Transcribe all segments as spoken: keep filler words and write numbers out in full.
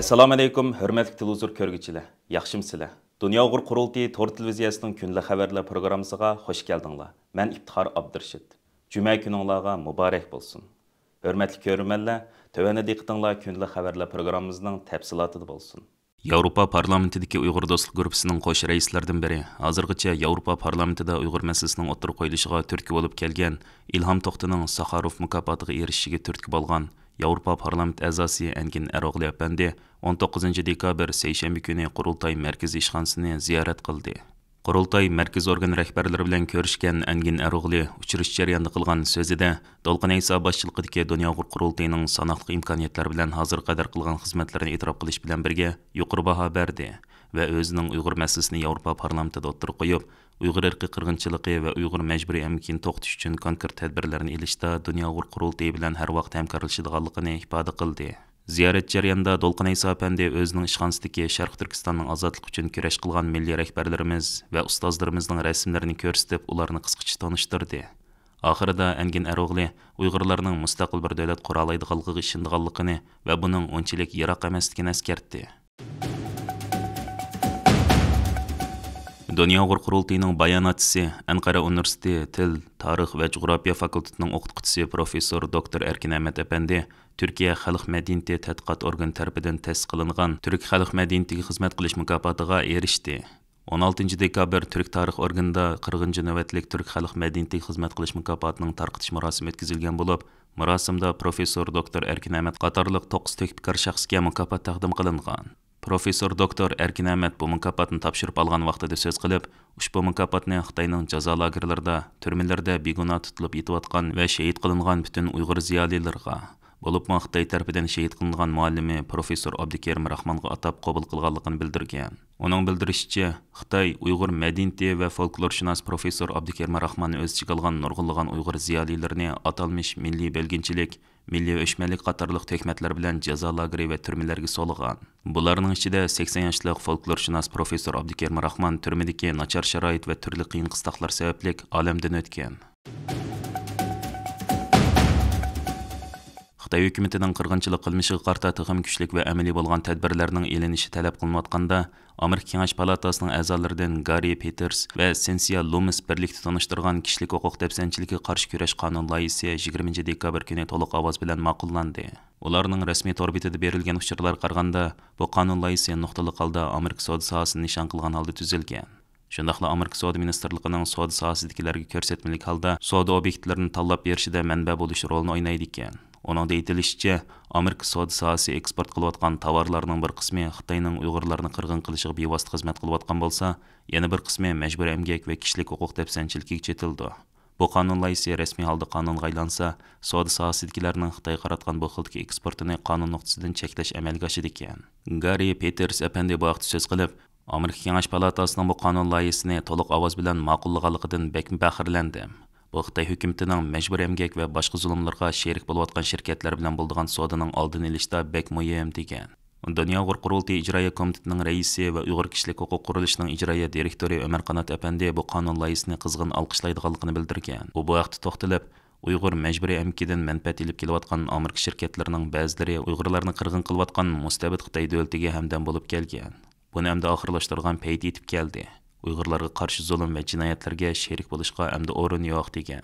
ئەسسالامۇئەلەيكۇم، ھۆرمەتلىك تېلېۋىزور كۆرگۈچىلەر، ياخشىمۇسىلەر؟ دۇنيا ئۇيغۇر قۇرۇلتىيى تور تېلېۋىزىيەسىنىڭ كۈندىلىك خەۋەرلەر پروگراممىسىغا خوش كەلدىڭلار. مەن ئىپتىخار ئابدۇرېشىت. جۈمە كۈنۈڭلارغا مۇبارەك بولسۇن. ھۆرمەتلىك كۆرۈرمەنلەر، تۆۋەندە دىققىتىڭلار كۈندىلىك خەۋەرلەر پروگراممىمىزنىڭ تەپسىلاتىدا بولسۇن. ياۋروپا پارلامېنتىدىكى ئۇيغۇر دوستلۇق گۇرۇپپىسىنىڭ قوش رەئىسلىرىدىن بىرى، ھازىرغىچە ياۋروپا پارلامېنتىدا ئۇيغۇر مەسىلىسىنىڭ ئوتتۇرىغا قويۇلۇشىغا تۈرتكە بولۇپ كەلگەن ئىلھام توختىنىڭ ساخاروف مۇكاپاتىغا ئېرىشىشىگە تۈرتكە بولغان ياۋروپا پارلامېنت ئەزاسى ئەنگىن ئەرئوغلى ئەپەندى ئون توققۇزىنچى دېكابىر سەيشەنبە كۈنى قۇرۇلتاي مەركىزىي ئىشخانىسىنى زىيارەت قىلدى. قۇرۇلتاي مەركىزىي ئورگان رەھبەرلىرى بىلەن كۆرۈشكەن ئەنگىن ئەرئوغلى ئۇچرىشىش جەريانىدا قىلغان سۆزىدە، دولقۇن ئەيسا باشچىلىقىدىكى دۇنيا ئۇيغۇر قۇرۇلتىيىنىڭ ساناقلىق ئىمكانىيەتلەر بىلەن ھازىرغا قەدەر قىلغان خىزمەتلىرىنى ئېتىراپ قىلىش بىلەن بىرگە، يۇقىرى باھا بەردى ۋە ئۆزىنىڭ ئۇيغۇر مەسىلىسىنى ياۋروپا پارلامېنتىدا ئوتتۇرىغا قويۇپ، ئۇيغۇر ئىرقىي قىرغىنچىلىقى ۋە ئۇيغۇر مەجبۇرىي ئەمگىكىنى توختىتىش ئۈچۈن كونكرېت تەدبىرلەرنى ئېلىشتا دۇنيا ئۇيغۇر قۇرۇلتىيى بىلەن ھەر ۋاقىت ھەمكارلىشىدىغانلىقىنى ئىپادە قىلدى. زىيارەت جەريانىدا دولقۇن ئەيسا ئەپەندى ئۆزىنىڭ ئىشخانىسىدىكى شەرقىي تۈركىستاننىڭ ئازادلىقى ئۈچۈن كۈرەش قىلغان مىللىي رەھبەرلىرىمىز ۋە ئۇستازلىرىمىزنىڭ رەسىملىرىنى كۆرسىتىپ، ئۇلارنى قىسقىچە تونۇشتۇردى. ئاخىرىدا ئەنگىن ئەرئوغلى ئۇيغۇرلارنىڭ مۇستەقىل بىر دۆلەت قۇرالايدىغانلىقىغا ئىشىنىدىغانلىقىنى ۋە بۇنىڭ ئۇنچىلىك يىراق ئەمەسلىكىنى ئەسكەرتتى. دۇنيا ئۇيغۇر قۇرۇلتىيىنىڭ باياناتچىسى، ئەنقەرە ئۇنىۋېرسىتېتى تىل، تارىخ ۋە جۇغراپىيە فاكۇلتېتىنىڭ ئوقۇتقۇچىسى پروفېسسور دوكتور ئەركىن ئەمەت ئەپەندى تۈركىيە خەلق مەدەنىيىتى تەتقىقات ئورگىنى تەرىپىدىن تەسىس قىلىنغان تۈرك خەلق مەدەنىيىتىگە خىزمەت قىلىش مۇكاپاتىغا ئېرىشتى. ئون ئالتىنچى دېكابىر تۈرك تارىخ ئورگىنىدا قىرىقىنچى نۆۋەتلىك تۈرك خەلق مەدەنىيىتىگە خىزمەت قىلىش مۇكاپاتىنىڭ تارقىتىش مۇراسىمى ئۆتكۈزۈلگەن بولۇپ، مۇراسىمدا پروفېسسور دوكتور ئەركىن ئەمەت قاتارلىق توققۇز تۆھپىكار شەخسكە مۇكاپات تەقدىم قىلىنغان. پروفېسسور دوكتور ئەركىن ئەمەت بۇ مۇكاپاتنى تاپشۇرۇپ ئالغان ۋاقتىدا سۆز قىلىپ، ئۇشبۇ مۇكاپاتنى خىتاينىڭ جازا لاگېرلىرىدا، تۈرمىلىرىدە بىگۇناھ تۇتۇلۇپ ئېتىۋاتقان ۋە شېھىت قىلىنغان پۈتۈن ئۇيغۇر زىيالىيلىرىغا، بولۇپمۇ خىتاي تەرىپىدىن شېھىت قىلىنغان مۇئەللىمى پروفېسسور ئابدۇكېرىم راخمانغا ئاتاپ قوبۇل قىلغانلىقىنى بىلدۈرگەن. ئۇنىڭ بىلدۈرۈشىچە، خىتاي ئۇيغۇر مەدەنىيىتى ۋە فولكلورشۇناس پروفېسسور ئابدۇكېرىم راخماننى ئۆز ئىچىگە ئالغان نۇرغۇنلىغان ئۇيغۇر زىيالىيلىرىنى ئاتالمىش مىللىي بۆلگۈنچىلىك، مىللىي ئۆچمەنلىك قاتارلىق تۆھمەتلەر بىلەن جازا لاگېرى ۋە تۈرمىلەرگە سولىغان. بۇلارنىڭ ئىچىدە سەكسەن ياشلىق فولكلورشۇناس پروفېسسور ئابدۇكېرىم راخمان تۈرمىدىكى ناچار شارائىت ۋە تۈرلۈك قىيىن قىستاقلار سەۋەبلىك ئالەمدىن ئۆتكەن. خىتاي ھۆكۈمىتىنىڭ قىرغىنچىلىق قىلمىشىغا قارىتا تېخىمۇ كۈچلۈك ۋە ئەمەلىي بولغان تەدبىرلەرنىڭ ئېلىنىشى تەلەپ قىلىنىۋاتقاندا، ئامېرىكا كېڭەش پالاتاسىنىڭ ئەزالىرىدىن گاررى پېتېرس ۋە سېنسىيا لۇمىس بىرلىكتە تونۇشتۇرغان كىشىلىك ھوقۇق دەپسەندىچىلىكىگە قارشى كۈرەش قانۇن لايىھىسى يىگىرمىنچى دېكابىر كۈنى تولۇق ئاۋاز بىلەن ماقۇللاندى. ئۇلارنىڭ رەسمىي تور بېتىدە بېرىلگەن ئۇچۇرلارغا قارىغاندا، بۇ قانۇن لايىھىسى نۇقتىلىق ھالدا ئامېرىكا سودا ساھەسىنى نىشان قىلغان ھالدا تۈزۈلگەن. شۇنداقلا ئامېرىكا سودا مىنىستىرلىقىنىڭ سودا ساھەسىدىكىلەرگە كۆرسەتمىلىك ھالدا سودا ئوبيېكتلىرىنى تاللاپ بېرىشىدە مەنبە بولۇش رولىنى ئوينايدىكەن. ئۇنىڭدا ئېيتىلىشىچە، ئامېرىكا سودا ساھەسى ئېكسپورت قىلىۋاتقان تاۋارلارنىڭ بىر قىسمى خىتاينىڭ ئۇيغۇرلارنى قىرغىن قىلىشىغا بىۋاسىتە خىزمەت قىلىۋاتقان بولسا، يەنە بىر قىسمى مەجبۇرىي ئەمگەك ۋە كىشىلىك ھوقۇق دەپسەندىچىلىكىگە چېتىلىدۇ. بۇ قانۇن لايىھىسى رەسمىي ھالدا قانۇنغا ئايلانسا، سودا ساھەسىدىكىلەرنىڭ خىتايغا قاراتقان بۇ خىلدىكى ئېكسپورتىنى قانۇن نۇقتىسىدىن چەكلەش ئەمەلگە ئاشىدىكەن. گاررى پېتېرس ئەپەندى بۇ ھەقتە سۆز قىلىپ، ئامېرىكا كېڭەش پالاتاسىنىڭ بۇ قانۇن لايىھىسىنى تولۇق ئاۋاز بىلەن ماقۇللىغانلىقىدىن بەكمۇ پەخىرلەندىم. بۇ خىتاي ھۆكۈمىتىنىڭ مەجبۇرىي ئەمگەك ۋە باشقا زۇلۇملىرىغا شېرىك بولۇۋاتقان شىركەتلەر بىلەن بولىدىغان سودىنىڭ ئالدىنى ئېلىشتا بەك مۇھىم، دېگەن. دۇنيا ئۇيغۇر قۇرۇلتىيى ئىجرائىيە كومىتېتىنىڭ رەئىسى ۋە ئۇيغۇر كىشىلىك ھوقۇق قۇرۇلۇشىنىڭ ئىجرائىيە دىرېكتورى ئۆمەر قانات ئەپەندى بۇ قانۇن لايىھىسىنى قىزغىن ئالقىشلايدىغانلىقىنى بىلدۈرگەن. ئۇ بۇ ھەقتە توختىلىپ، ئۇيغۇر مەجبۇرىي ئەمگىكىدىن مەنپەئەت ئېلىپ كېلىۋاتقان ئامېرىكا شىركەتلىرىنىڭ بەزىلىرى ئۇيغۇرلارنى قىرغىن قىلىۋاتقان مۇستەبىت خىتاي دۆلىتىگە ھەمدەم بولۇپ كەلگەن. بۇنى ئەمدى ئاخىرلاشتۇرىدىغان پەيت يېتىپ كەلدى. ئۇيغۇرلارغا قارشى زۇلۇم ۋە جىنايەتلەرگە شېرىك بولۇشقا ئەمدى ئورۇن يوق، دېگەن.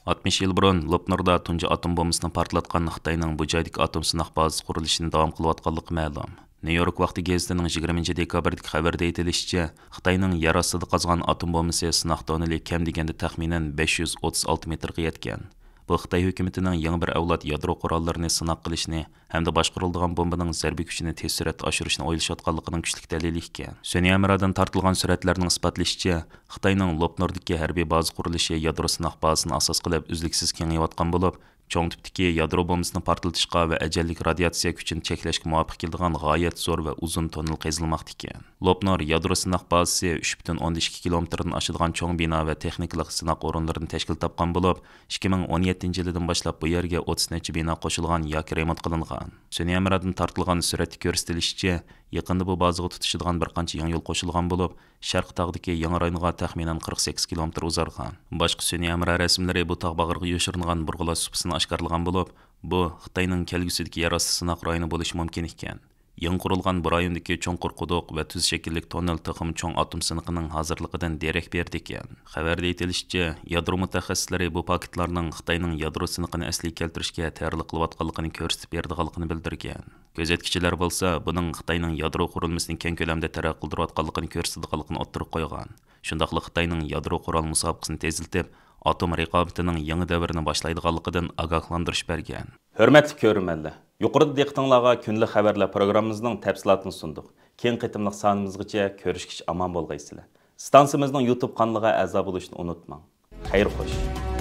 ئاتمىش يىل بۇرۇن لوپنۇردا تۇنجى ئاتوم بومبىسىنى پارتلاتقان خىتاينىڭ بۇ جايدىكى ئاتوم سىناق بازىسى قۇرۇلۇشىنى داۋام قىلىۋاتقانلىقى مەلۇم. نيۇ يورك ۋاقتى گېزىتىنىڭ يىگىرمىنچى دېكابىردىكى خەۋىرىدە ئېيتىلىشىچە، خىتاينىڭ يەر ئاستىدا قازغان ئاتوم بومبىسى سىناق توننېلى كەم دېگەندە تەخمىنەن بەش يۈز ئوتتۇز ئالتە مېتىرغا يەتكەن. بۇ خىتاي ھۆكۈمىتىنىڭ يېڭى بىر ئەۋلاد يادرو قوراللىرىنى سىناق قىلىشنى ھەمدە باشقۇرۇلىدىغان بومبىنىڭ زەربە كۈچىنى تېز سۈرئەتتە ئاشۇرۇشنى ئويلىشىۋاتقانلىقىنىڭ كۈچلۈك دەلىلى ئىكەن. سۈنئىي ھەمراھدىن تارتىلغان سۈرەتلەرنىڭ ئىسپاتلىشىچە، خىتاينىڭ لوپنۇردىكى ھەربىي بازا قۇرۇلۇشى يادرو سىناق بازىسىنى ئاساس قىلىپ ئۈزلۈكسىز كېڭىيىۋاتقان بولۇپ، چوڭ تىپتىكى يادرو بومبىسىنى پارتلىتىشقا ۋە ئەجەللىك رادىياتسىيە كۈچىنى چەكلەشكە مۇۋاپىق كېلىدىغان غايەت زور ۋە ئۇزۇن توننېل قېزىلماقتا ئىكەن. لوپنور يادرو سىناق بازىسى ئۈچ پۈتۈن ئوندىن ئىككى كىلومېتىردىن ئاشىدىغان چوڭ بىنا ۋە تېخنىكىلىق سىناق ئورۇنلىرىدىن تەشكىل تاپقان بولۇپ، ئىككى مىڭ ئون يەتتىنچى يىلىدىن باشلاپ بۇ يەرگە ئوتتۇز نەچچە بىنا قوشۇلغان ياكى رېمونت قىلىنغان. سۈنئىي ھەمراھدىن تارتىلغان سۈرەتتە كۆرسىتىلىشىچە، يېقىندا بۇ بازىغا تۇتىشىدىغان بىر قانچە يېڭى يول قوشۇلغان بولۇپ، شەرقىي تاغدىكى يېڭى رايونغا تەخمىنەن قىرىق سەككىز كىلومېتىر ئۇزارغان. باشقا سۈنئىي ھەمراھ رەسىملىرى بۇ تاغ باغرىغا يوشۇرۇنغان بۇرغىلاش سۇپىسىنى ئاشكارىلىغان بولۇپ، بۇ خىتاينىڭ كەلگۈسىدىكى يەر ئاستى سىناق رايونى بولۇشى مۇمكىن ئىكەن. يېڭى قۇرۇلغان بۇ رايوندىكى چوڭقۇر قۇدۇق ۋە تۈز شەكىللىك توننېل تېخىمۇ چوڭ ئاتوم سىنىقىنىڭ ھازىرلىقىدىن دېرەك بېرىدىكەن. خەۋەردە ئېيتىلىشىچە، يادرو مۇتەخەسسىسلىرى بۇ پاكىتلارنىڭ خىتاينىڭ يادرو سىنىقىنى ئەسلىگە كەلتۈرۈشكە تەييارلىق قىلىۋاتقانلىقىنى كۆرسىتىپ بېرىدىغانلىقىنى بىلدۈرگەن. كۆزەتكۈچىلەر بولسا بۇنىڭ خىتاينىڭ يادرو قۇرۇلمىسىنى كەڭ كۆلەمدە تەرەققىي قىلدۇرۇۋاتقانلىقىنى كۆرسىتىدىغانلىقىنى ئوتتۇرىغا قويغان. شۇنداقلا خىتاينىڭ يادرو قورال مۇسابىقىسىنى تېزلىتىپ، ئاتوم رىقابىتىنىڭ يېڭى دەۋرىنى باشلايدىغانلىقىدىن ئاگاھلاندۇرۇش بەرگەن. ھۆرمەتلىك كۆرۈرمەنلەر، يۇقىرىدا دىققىتىڭلارغا كۈندىلىك خەۋەرلەر پروگراممىمىزنىڭ تەپسىلاتىنى سۇندۇق. كېيىنكى قېتىملىق سانىمىزغىچە كۆرۈشكىچە ئامان بولغايسىلەر. ئىستانسىمىزنىڭ يۇتۇب قانىلىغا ئەزا بولۇشنى ئۇنتۇماڭ. خەير خوش.